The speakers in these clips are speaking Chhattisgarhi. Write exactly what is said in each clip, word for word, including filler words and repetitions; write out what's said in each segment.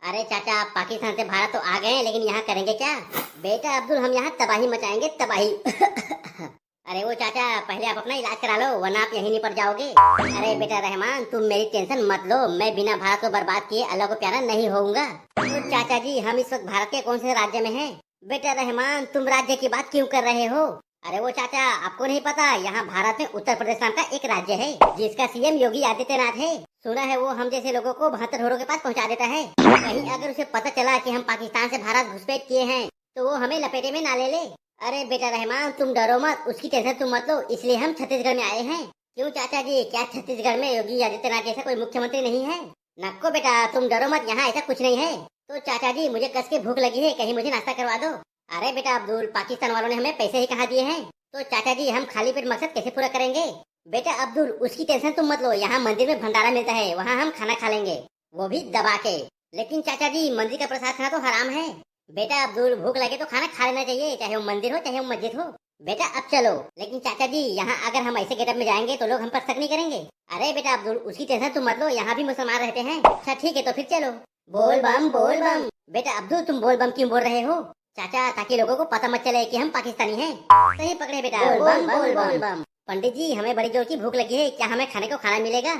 अरे चाचा, पाकिस्तान से भारत तो आ गए हैं, लेकिन यहाँ करेंगे क्या? बेटा अब्दुल, हम यहाँ तबाही मचाएंगे, तबाही। अरे वो चाचा, पहले आप अपना इलाज करा लो, वरना आप यहीं निपट जाओगे। अरे बेटा रहमान, तुम मेरी टेंशन मत लो, मैं बिना भारत को बर्बाद किए अल्लाह को प्यारा नहीं होऊंगा। तो चाचा जी, हम इस वक्त भारत के कौन से राज्य में हैं? बेटा रहमान, तुम राज्य की बात क्यों कर रहे हो? अरे वो चाचा, आपको नहीं पता, यहाँ भारत में उत्तर प्रदेश नाम का एक राज्य है, जिसका सीएम योगी आदित्यनाथ है। सुना है वो हम जैसे लोगों को बहत्तर होरों के पास पहुँचा देता है। कहीं अगर उसे पता चला कि हम पाकिस्तान से भारत घुसपैठ किए हैं, तो वो हमें लपेटे में ना ले ले। अरे बेटा रहमान, तुम डरो मत, उसकी टेंशन तुम मत लो, इसलिए हम छत्तीसगढ़ में आए हैं। क्यों चाचा जी, क्या छत्तीसगढ़ में योगी आदित्यनाथ जैसा कोई मुख्यमंत्री नहीं है? नक्को बेटा, तुम डरो मत, यहाँ ऐसा कुछ नहीं है। तो चाचा जी, मुझे कस के भूख लगी है, कहीं मुझे नाश्ता करवा दो। अरे बेटा अब्दुल, पाकिस्तान वालों ने हमें पैसे ही कहाँ दिए हैं? तो चाचा जी, हम खाली पेट मकसद कैसे पूरा करेंगे? बेटा अब्दुल, उसकी टेंशन तुम मत लो, यहाँ मंदिर में भंडारा मिलता है, वहाँ हम खाना खा लेंगे, वो भी दबा के। लेकिन चाचा जी, मंदिर का प्रसाद खाना तो हराम है। बेटा अब्दुल, भूख लगे तो खाना खा लेना चाहिए, चाहे वो मंदिर हो चाहे वो मस्जिद हो। बेटा अब चलो। लेकिन चाचा जी, यहाँ अगर हम ऐसे गेटअप में जाएंगे तो लोग हम पर शक नहीं करेंगे? अरे बेटा अब्दुल, उसकी टेंशन तुम मत लो, यहाँ भी मुसलमान रहते हैं। अच्छा ठीक है, तो फिर चलो। बोल बम, बोल बम। बेटा अब्दुल, तुम बोल बम क्यों बोल रहे हो? चाचा, ताकि लोगों को पता मत चले कि हम पाकिस्तानी हैं। सही पकड़े बेटा, बोल बम, बोल बम। पंडित जी, हमें बड़ी जोर की भूख लगी है, क्या हमें खाने को खाना मिलेगा?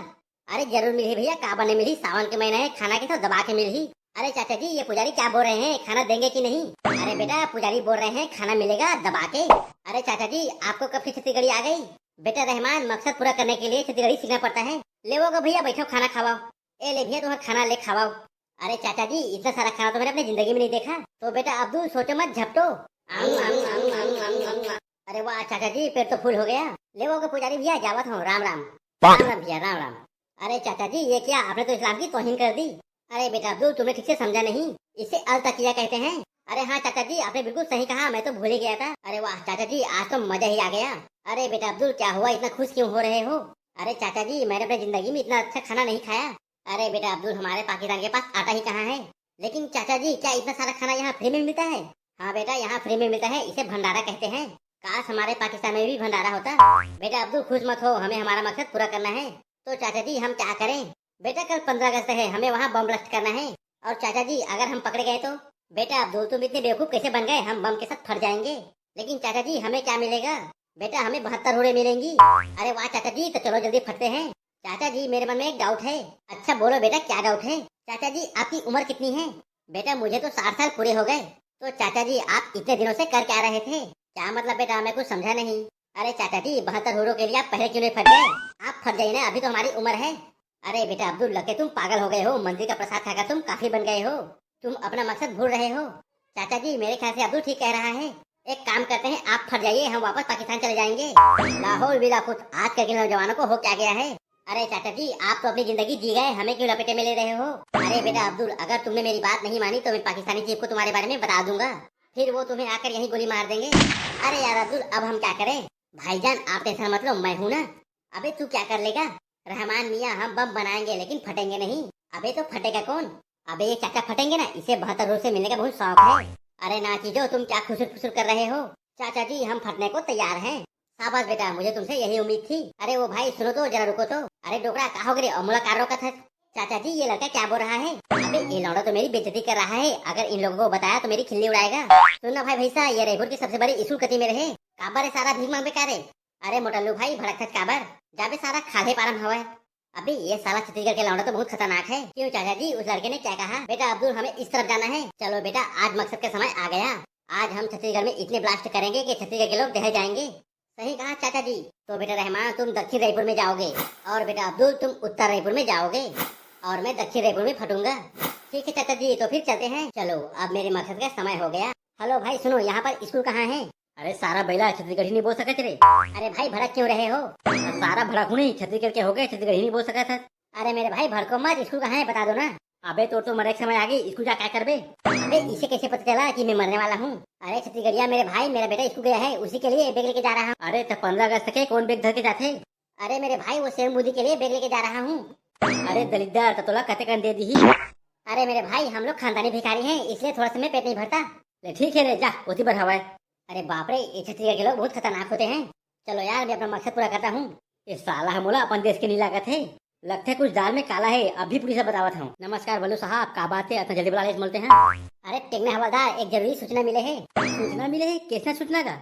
अरे जरूर मिलही भैया, काबर नहीं मिलही, सावन के महीना है, खाना के तो दबा के मिलही। अरे चाचा जी, ये पुजारी क्या बोल रहे हैं, खाना देंगे कि नहीं? अरे बेटा, पुजारी बोल रहे हैं खाना मिलेगा दबा के। अरे चाचा जी, आपको कब से छत्तीसगढ़ी आ गई? बेटा रहमान, मकसद पूरा करने के लिए छत्तीसगढ़ी सीखना पड़ता है। ले वो भैया, बैठो खाना खावाओ। ए ले भैया, तुम्हारा खाना ले खावाओ। अरे चाचा जी, इतना सारा खाना तो मैंने अपनी जिंदगी में नहीं देखा। तो बेटा अब्दुल, सोचो मत, झपटो। आऊ, आऊ, आऊ, आऊ, आऊ, आऊ। अरे वाह चाचा जी, पेट तो फुल हो गया। ले वो पुजारी भैया, जावत हूँ, राम राम। राम राम भैया, राम राम। अरे चाचा जी, ये क्या, आपने तो इस्लाम की तौहीन कर दी। अरे बेटा अब्दुल, तुमने ठीक से समझा नहीं, इसे अल तकिया कहते हैं। अरे हाँ चाचा जी, आपने बिल्कुल सही कहा, मैं तो भूल ही गया था। अरे वाह चाचा जी, आज तो मजा ही आ गया। अरे बेटा अब्दुल, क्या हुआ, इतना खुश क्यों हो रहे हो? अरे चाचा जी, मैंने अपनी जिंदगी में इतना अच्छा खाना नहीं खाया। अरे बेटा अब्दुल, हमारे पाकिस्तान के पास आटा ही कहाँ है? लेकिन चाचा जी, क्या इतना सारा खाना यहाँ फ्री में मिलता है? हाँ बेटा, यहाँ फ्री में मिलता है, इसे भंडारा कहते हैं। काश हमारे पाकिस्तान में भी भंडारा होता। बेटा अब्दुल, खुश मत हो, हमें हमारा मकसद पूरा करना है। तो चाचा जी, हम क्या करें? बेटा, कल पंद्रह अगस्त है, हमें वहाँ बम ब्लास्ट करना है। और चाचा जी, अगर हम पकड़े गए तो? बेटा अब्दुल, तुम इतने बेवकूफ कैसे बन गए, हम बम के साथ फट जाएंगे। लेकिन चाचा जी, हमें क्या मिलेगा? बेटा, हमें बहत्तर हूरें मिलेंगी। अरे वाह चाचा जी, तो चलो जल्दी फटते हैं। चाचा जी, मेरे मन में एक डाउट है। अच्छा बोलो बेटा, क्या डाउट है? चाचा जी, आपकी उम्र कितनी है? बेटा, मुझे तो साठ साल पूरे हो गए। तो चाचा जी, आप इतने दिनों से कर क्या रहे थे? क्या मतलब बेटा, मैं कुछ समझा नहीं। अरे चाचा जी, बहत्तर हूरों के लिए आप पहले क्यों नहीं फट गए? आप फट जाइए ना, अभी तो हमारी उम्र है। अरे बेटा अब्दुल, लगे तुम पागल हो गए हो, मंदिर का प्रसाद खाकर तुम काफिर बन गए हो। तुम अपना मकसद भूल रहे हो। चाचा जी, मेरे ख्याल से अब्दुल ठीक कह रहा है। एक काम करते हैं, आप फट जाइए, हम वापस पाकिस्तान चले जाएंगे। लाहौल बिला कुछ, आजकल के नौजवानों को हो क्या गया है। अरे चाचा जी, आप तो अपनी जिंदगी जी गए, हमें क्यों लपेटे में ले रहे हो? अरे बेटा अब्दुल, अगर तुमने मेरी बात नहीं मानी तो मैं पाकिस्तानी चीफ को तुम्हारे बारे में बता दूंगा, फिर वो तुम्हें आकर यहीं गोली मार देंगे। अरे यार अब्दुल, अब हम क्या करें? भाईजान, आप टेंशन मत लो, मैं हूं ना। अबे तू क्या कर लेगा? रहमान मियाँ, हम बम बनाएंगे लेकिन फटेंगे नहीं। अबे तो फटेगा कौन? अबे ये चाचा फटेंगे ना, इसे बहत्तर हूर से मिलने का बहुत शौक है। अरे ना चीजो, तुम क्या खुसुर फुसुर कर रहे हो? चाचा जी, हम फटने को तैयार हैं। शाबाश बेटा, मुझे तुमसे यही उम्मीद थी। अरे वो भाई सुनो तो, जरा रुको तो। अरे डोकरा, का हो गे रे, अमूला कार रोकत है? चाचा जी, ये लड़का क्या बोल रहा है? अबे ये लौंडा तो मेरी बेइज्जती कर रहा है, अगर इन लोगों को बताया तो मेरी खिल्ली उड़ाएगा। सुन ना भाई भैंसा, ये रायपुर की सबसे बड़ी स्कूल कती में रहे। काबर रे सारा भीख मांगबे का रे? अरे मोटल्लू भाई, भड़कथस काबर? जाबे सारा खाल्हे पारम हवय। अबे ये साला छत्तीसगढ़ के लौंडा तो बहुत खतरनाक है। क्यों चाचा जी, उस लड़के ने क्या कहा? बेटा अब्दुल, हमें इस तरफ जाना है। चलो बेटा, आज मकसद का समय आ गया। आज हम छत्तीसगढ़ में इतने ब्लास्ट करेंगे कि छत्तीसगढ़ के लोग दह जाएंगे। सही कहा चाचा जी। तो बेटा रहमान, तुम दक्षिण रायपुर में जाओगे और बेटा अब्दुल, तुम उत्तर रायपुर में जाओगे और मैं दक्षिण रायपुर में फटूंगा। ठीक है चाचा जी, तो फिर चलते हैं। चलो, अब मेरे मकसद का समय हो गया। हेलो भाई सुनो, यहाँ पर स्कूल कहाँ है? अरे सारा बैला, छत्तीसगढ़ी नहीं बोल सकत रे। अरे भाई, भड़क क्यों रहे हो? सारा भड़क हूँ नहीं, छत्तीसगढ़ के हो गए, छत्तीसगढ़ी नहीं बोल सकत है। अरे मेरे भाई, भड़को मत, स्कूल कहाँ है बता दो ना। अबे तोर तो मरे के समय आ गई, स्कूल जा क्या करबे? अबे इसे कैसे पता चला कि मैं मरने वाला हूँ? अरे छत्तीसगढ़िया मेरे भाई, मेरा बेटा स्कूल गया है, उसी के लिए बैग लेके जा रहा हूँ। अरे तो पंद्रह अगस्त के कौन बैग धर के जाथे? अरे मेरे भाई, वो सेव मुदी के लिए बैग लेके जा रहा हूँ। अरे दलिद्दर, तो तोला कते कन दे दी? अरे मेरे भाई, हम लोग खानदानी भिखारी हैं, इसलिए थोड़ा सा में पेट नहीं भरता। ले ठीक है रे, जा ओती बर हवाए। अरे बाप रे, ये छत्तीसगढ़ के लोग बहुत खतरनाक होते हैं। चलो यार, मैं अपना मकसद पूरा करता हूँ। ये साला ह मोला अपन देश के नहीं लागत है। लगथे कुछ दाल में काला हे, अभी पुलिस ला बतावत हूँ। नमस्कार बल्लू साहब, का बात हे, अतना जल्दी बुला ले, बोलते हैं। अरे टेंगना हवलदार, एक जरूरी सूचना मिले हे। सूचना मिले हे? कइसना सूचना का?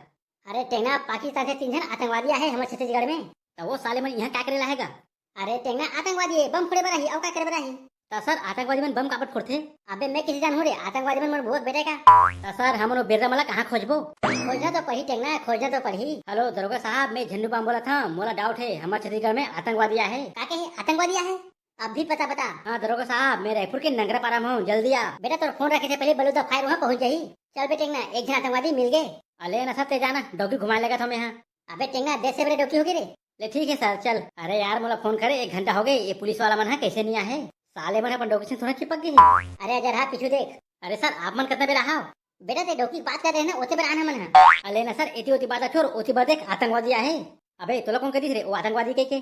अरे टेंगना, पाकिस्तान से तीन झन आतंकवादी आहे हमर छत्तीसगढ़ में। त वो साले मन इहाँ का करे ला आए गा? अरे टेंगना, आतंकवादी हे, बम फोड़े बर आही, अउ का करे बर आही? त सर, आतंकवादी मन बम काबर फोड़थे? अबे मैं कइसे जानहूँ रे, आतंकवादी मन मोर भुआ के बेटा हे का? त सर, हमन वो बेर्रा मन ला कहाँ खोजबो? खोजना तो पड़ही टेंगना, खोजना तो पड़ही। हेलो दरोगा साहब, मैं झंडू बाम बोलत हँव, मोला doubt हे, हमर छत्तीसगढ़ में आतंकवादी आहे। का कहे, आतंकवादी आहे? अभी पता बता। हाँ दरोगा साहब, मैं रायपुर के नंगरा पारा में हूँ, जल्दी आ। बेटा तोर फोन रखे से पहले बलूदा फायर वहाँ पहुँच जाही। चल बे टेंगना, एक झन आतंकवादी मिल गे। अले ना सर, ते जाना, डौकी घुमाए लगा था मैं यहाँ। अबे टेंगना, देश से बड़े डौकी हो गए रे। ले ठीक है सर, चल। अरे यार, मोला फोन करे, एक घंटा हो गए, ये पुलिस वाला मन है कैसे नहीं आए? साले मन अपन डौकी से थोड़ा चिपक गए। अरे अजर, हाँ पीछू देख। अरे सर, आप मन कितना बेरा हाव? बेटा ते डौकी बात कर रहे ना, ओते बेरा आना मन है। अले ना सर, एती ओती बात छोड़, ओती बात देख, आतंकवादी आहे। अबे तोला कौन कह दिस रे, वो आतंकवादी कह के?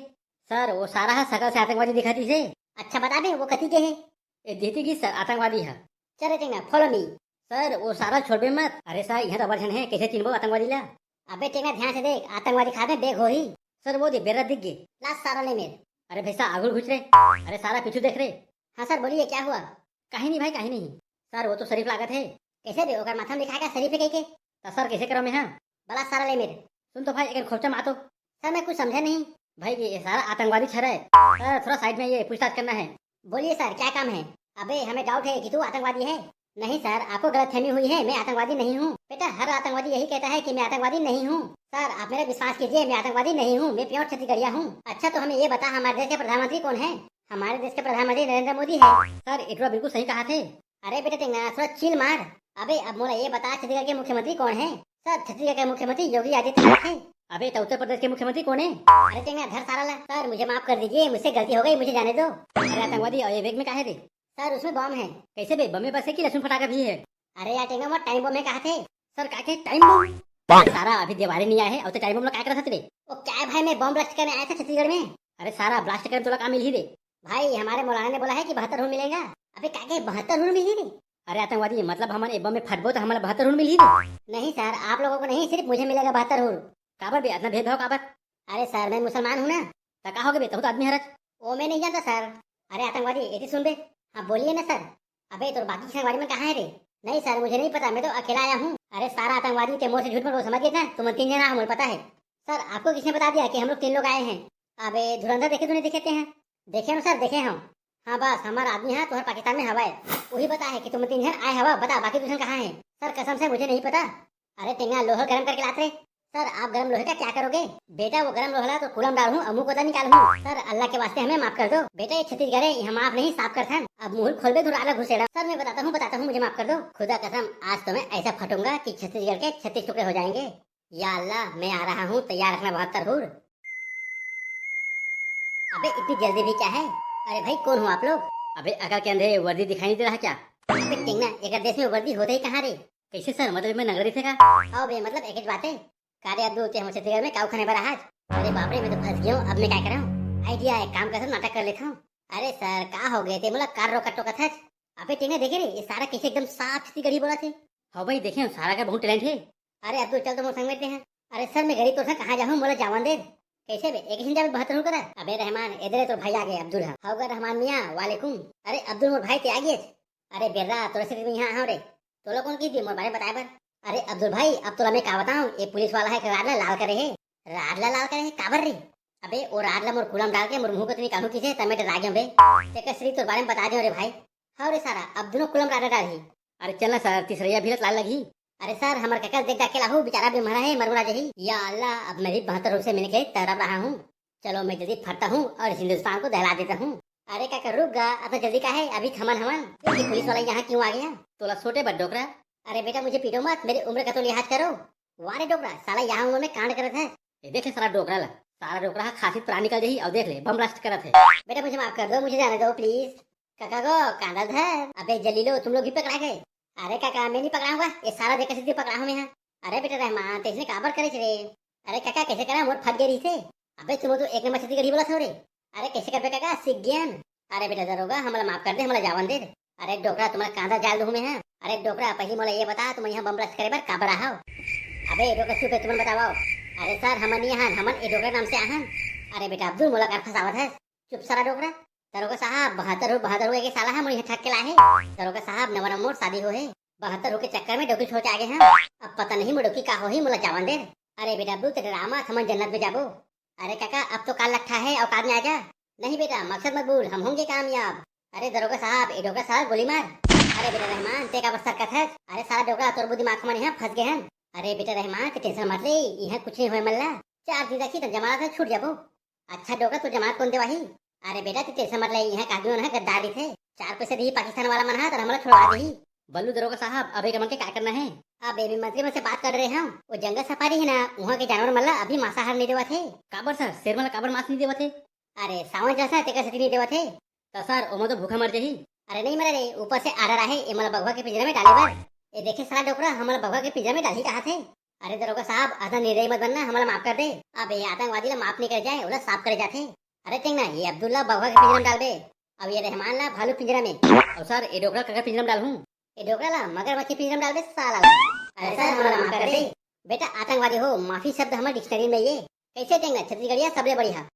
सर, वो सारा है सकल से आतंकवादी दिखाती से। अच्छा बता बे, वो कती के है? ए देती की सर, आतंकवादी है। चल रे टेंगना, follow me। सर, वो सारा छोड़बे मत। अरे सर, यहाँ तो अबर झन है, कैसे चिन्हबो आतंकवादी ला? अबे टेंगना, ध्यान से देख, आतंकवादी खाद में bag होही। सर, वो दे, बेर्रा दिख गे। ला सारा ले मेर। अरे भैसा, आगू घुस रे। अरे सारा पीछू देख रे। हाँ सर, बोलिए, क्या हुआ? कहीं नहीं भाई, कहीं नहीं। सर, वो तो शरीफ लागत है। कैसे बे, ओकर माथा में लिखा है का शरीफ है कह के? तो सर, कैसे करो मैं, हाँ? बला सारा ले मेर। सुन तो भाई, एक खोपचा मातो। सर, मैं कुछ समझा नहीं। भाई, ये सारा आतंकवादी छरा है। सर, थोड़ा side में आइए, पूछताछ करना है। बोलिए सर, क्या काम है? अबे, हमें doubt है कि तू आतंकवादी है। नहीं सर, आपको गलतफहमी हुई है, मैं आतंकवादी नहीं हूँ। बेटा, हर आतंकवादी यही कहता है कि मैं आतंकवादी नहीं हूँ। सर, आप मेरा विश्वास कीजिए, मैं आतंकवादी नहीं हूँ, मैं pure छत्तीसगढ़िया हूँ। अच्छा, तो हमें ये बता, हमारे देश के प्रधानमंत्री कौन है? हमारे देश के प्रधानमंत्री नरेंद्र मोदी है। सर, ये तो बिल्कुल सही कहा थे। अरे बेटा टेंगना, थोड़ा chill मार। अबे अब मोला ये बता, छत्तीसगढ़ के मुख्यमंत्री कौन है? सर, छत्तीसगढ़ के मुख्यमंत्री योगी आदित्यनाथ है। अबे तो उत्तर प्रदेश के मुख्यमंत्री कौन है? अरे टेंगना, धर सारा ला। सर, मुझे माफ कर दीजिए, मुझसे गलती हो गई, मुझे जाने दो। अरे आतंकवादी, और ये bag में का है रे? सर, उसमें बम है। कैसे बे, बम में बस है कि लहसुन फटाका भी है? अरे यार टेंगना, वो time bomb है, कहा थे। सर, का के time bomb? सारा अभी देवारी नहीं आया है, और तो time bomb ला का करत हस रे? ओ क्या है भाई, मैं बम blast करने आया था छत्तीसगढ़ में। अरे सारा blast करने तोला का मिलही रे? भाई, हमारे मौलाना ने बोला है कि बहत्तर हूर मिलेगा। अबे का के बहत्तर हूर मिलही रे? अरे आतंकवादी, मतलब हमन ए बम में फटबो तो हमला बहत्तर हूर मिलही रे? नहीं सर, आप लोगों को नहीं, सिर्फ मुझे मिलेगा बहत्तर हूर। काबर बे, अतना भेदभाव काबर? अरे सर, मैं मुसलमान हूँ ना। त का हो गे बे, तहू तो आदमी हरच। ओ मैं नहीं जानता सर। अरे आतंकवादी, एती सुन बे। हाँ बोलिए ना सर। अबे तोर बाकी संगवारी मन कहाँ है रे? नहीं सर, मुझे नहीं पता, मैं तो अकेला आया हूँ। अरे सारा आतंकवादी, ते मोर से झूठ मत बोल, समझ गए ना? तुमन तीन जन आए हो, मुझे पता है। सर, आपको किसने बता दिया कि हम लोग तीन लोग आए हैं? अबे धुरंधर देखे तूने, देखे ते हैं? देखे हँव सर, देखे हँव। हाँ बस, हमारा आदमी है, तुम्हारे पाकिस्तान में हवा है, वही बता है कि तुम तीन जन आए हवा, बता बाकी दू जन कहाँ है? सर कसम से मुझे नहीं पता। अरे टेंगना, लोहा गरम करके लात रे। सर, आप गरम लोहे का क्या करोगे? बेटा, वो गरम लोहा ला तो कूड़ा में डालहूँ, अमू को तो निकालहूँ। सर, अल्लाह के वास्ते हमें माफ कर दो। बेटा, ये छत्तीसगढ़ है, यहाँ माफ नहीं, साफ करथन। अब मुंह खोलबे तो राला घुसेड़ा। सर, मैं बताता हूँ, बताता हूँ, मुझे माफ कर दो। खुदा कसम, आज तो मैं ऐसा फटूंगा कि छत्तीसगढ़ के छत्तीस टुकड़े हो जाएंगे। या अल्लाह, मैं आ रहा हूँ, तैयार रखना बहत्तर हूर। अबे इतनी जल्दी भी क्या है? अरे भाई, कौन हो आप लोग? अबे अकल के अंधे, वर्दी दिखाई नहीं दे रहा क्या? अबे टेंगना, एकर देश में वर्दी होते ही कहाँ रे? कैसे सर, मतलब मैं नंगरा दिखेगा? आओ बे, मतलब एक ही बात है। का रे अब्दुल, ते हमर छत्तीसगढ़ में काऊ खाने बर आज? अरे बाप रे, मैं तो फंस गया हूँ, अब मैं क्या करूँ? आइडिया है, काम कर, नाटक कर लेता हूँ। अरे सर, का हो गए ते, मोला कार रोका टोकत हस? अबे टेंगना, देखे रे, ये सारा कैसे एकदम साफ छत्तीसगढ़ी बोला थे। हाँ भाई, देखे हँव, सारा का बहुत talent है। अरे अब्दुल, चल तो मोर संग में ते हैं। अरे सर, मैं गरीब तो था, कहाँ जाहूँ, मोला जावन दे। कैसे बे, एक ही जाबे बहत्तर हूँ करा? अबे रहमान, इधर तो भाई आ गए, अब्दुल है। होगा रहमान मियाँ, वालेकुम। अरे अब्दुल, मोर भाई ते आ गए। अरे बेर्रा, तोरे से मैं यहाँ आऊँ रे। तोला कौन कहिस बे मोर बारे में बताए बर? अरे अब्दुल भाई, अब तोला मैं का बताऊँ, ये पुलिस वाला है, एक राड ला लाल करे है। राड ला लाल करे है, काबर रे? अबे, वो राड ला मोर कूड़ा में डाल के मोर मुंह को तो निकालू किसे, तब मैं डरा गया बे। तेकर सिरी तोर बारे में बता दियो रे भाई। हाँ रे सारा, अब दोनों कूड़ा में राड डालही। अरे चल ना सर, तीसरैया भी लाल लगही। अरे सर, हमर कका देख डाके लाहू, बेचारा बेमहरा है, मरमुरा जही। या अल्लाह, अब मैं भी बहत्तर हूर से मिलके तड़प रहा हूँ। चलो, मैं जल्दी फटता हूँ और इस हिंदुस्तान को दहला देता हूँ। अरे काका, रुक गा, अतना जल्दी का है? अभी थमन हवन। ये पुलिस वाला यहाँ क्यों आ गया? तोला सोटे बर डोकरा। अरे बेटा, मुझे पीटो मत, मेरी उम्र का तो लिहाज करो। वाह रे डोकरा, साला यहाँ उम्र में कांड करत है। ये देख ले साला डोकरा ला, साला डोकरा हा खांसी प्राण निकल जाही। और देख ले, बम ब्लास्ट करत है। बेटा, मुझे माफ कर दो, मुझे जाने दो प्लीज। काका को कांदा धर। अबे जलीलो, तुम लोग भी पकड़ा गए। अरे काका, मैं नहीं पकड़ाऊंगा, ये सारा देखा सीधी पकड़ा हूँ मैं यहाँ। अरे बेटा रहमान, तेजने काबर करे रे? अरे काका, कैसे करा, मोर फट गई रही से। अबे तुम तो एक नंबर छत्तीसगढ़ी बोला था रे। अरे कैसे करबे काका, सीख गया। अरे बेटा दरोगा, हमला माफ कर दे, हमला जावन दे। अरे डोकरा, तुम्हारा कांदा जाल दूं मैं, हाँ। अरे डोकरा, पहली मोला ये बता, तुम यहाँ बम ब्लास्ट करे बर काबर आहा हो? अबे डोकरा चुप है, तुमन बताओ। अरे सर, हमन नहीं आहान, हमन ए डोकरा नाम से आहान। अरे बेटा अब्दुल, मोला कर फंसावत है। चुप साला डोकरा। दरोगा साहब, बहत्तर हो, बहत्तर हो के साला हे, मोर इहाँ ठग के ला हे। दरोगा साहब, नवा नवा मोर शादी हो हे, बहत्तर हो के चक्कर में डोकी छोड़ के आ गे हँव। अब पता नहीं मोर डोकी का होही, मोला जावन दे। अरे बेटा अब्दुल, तें डरा मत, हमन जन्नत में जाबो। अरे काका, अब तो काल लट्ठा हे, औकात में आ जा। नहीं बेटा, मकसद मत भूल, हम होंगे कामयाब। अरे दरोगा साहब, ए डोकरा साला गोली मार। अरे बेटा रहमान, तें काबर सरकत हस? अरे साला डोकरा, तोर दिमाग हमन इहाँ फंस गे हन। अरे बेटा रहमान, तें tension मत ले, इहाँ कुछ नहीं होय मन ला। चार दिन रखही त जमानत से छूट जाबो। अच्छा डोकरा, तोर जमानत कोन देवाही? अरे बेटा, तें tension मत ले, इहाँ के आदमी मन ह गद्दार रहिथे। चार पैसा दिही पाकिस्तान वाला मन ह, त हमला छोड़वा दिही। बल्लू दरोगा साहब, अब एक मन के का करना हे? अब एमे मंत्री मन से बात कर रहे हँव, वो जंगल सफारी हे ना, उहाँ के जानवर मन ला अभी मांसाहार नहीं देवत हे। काबर सर, शेर मन ला काबर मांस नहीं देवत हे? अरे सावन चलत हे, तेकर सेती नहीं देवत हे। त सर, ओमन तो भूखा मर जाही। अरे नहीं मरे रे, ऊपर से order आहे, एमन ला बघवा के पिंजरा में डाले बर। ए देखे साला डोकरा, हमन ला बघवा के पिंजरा में डालही काहत हे। अरे दरोगा साहब, अतना निर्दयी मत बनना, हमन ला माफ कर दे। अब ए आतंकवादी ला माफ नहीं करे जाए, ओला साफ करे जाथे। अरे तेंग ना, ए अब्दुल ला बघवा के पिंजरा में डालबे, अब ए रहमान ला भालू पिंजरा में। अउ सर, ए डोकरा ला काकर पिंजरा में डालहूँ? ए डोकरा ला मगरमच्छ के पिंजरा में डालबे साला ला। अरे सर, हमन ला माफ कर दे। बेटा आतंकवादी हो, माफी शब्द हमर dictionary में ये। कैसे तेंग ना, छत्तीसगढ़िया सबले बढ़िया।